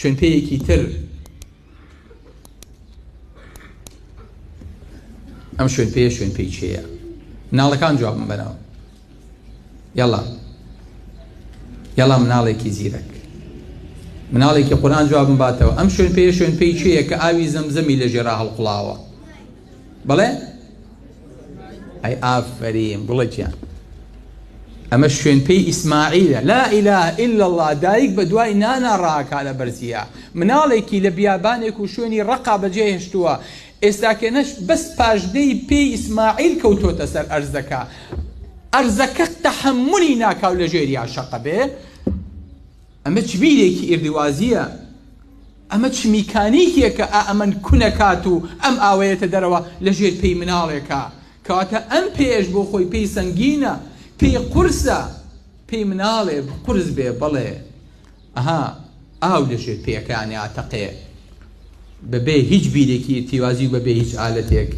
شوێن پێیەکی تر ئەم شوێن پێیە شوێن پێی چێیە؟ مناڵەکان جوابم بەنەوە یەڵا یەڵا مناڵێکی زیرەک مناڵێکی قورآن جوابم باتەوە ئەم شوێن پێیە شوێن پێی چێیە کە ئاوی زەمزەمی لە ژێرا هەڵقوڵاوە بەڵێ ئەی ئافەرین گوڵە گیان ئەمە شوێن پێی ئیسماعیلە لا اله الا الله دایک بە دوای نانا ڕاکا لە بەرزیە مناڵێکی لە بیابانێک و شوێنی ڕەقا بەجێ هێشتووە ئێستاکێنەش بەس پاژنەی پێی ئیسماعیل کەوتۆتە سەر ئەرزەکە ئەرزەکە تەحەمولی ناکاو لە ژێریا شەقە بێ ئەمە چ بیرێکی ئیردوازیە ئەمە چ میکانیکێکە ئا ئەمەن کونەکات و ئەم ئاوەیەتە دەرەوە لە ژێر پێی مناڵێکا؟ کەواتە ئەم پێیەش بۆ خۆی پێی سەنگینە، پێی قورسە، پێی مناڵێ قورس بێ بەڵێ ئەها ئاو لە ژێر پێیەکانی ئاتەقێ بەبێ هیچ بیرێکی ئیرتیوازی و بەبێ هیچ ئالەتێک.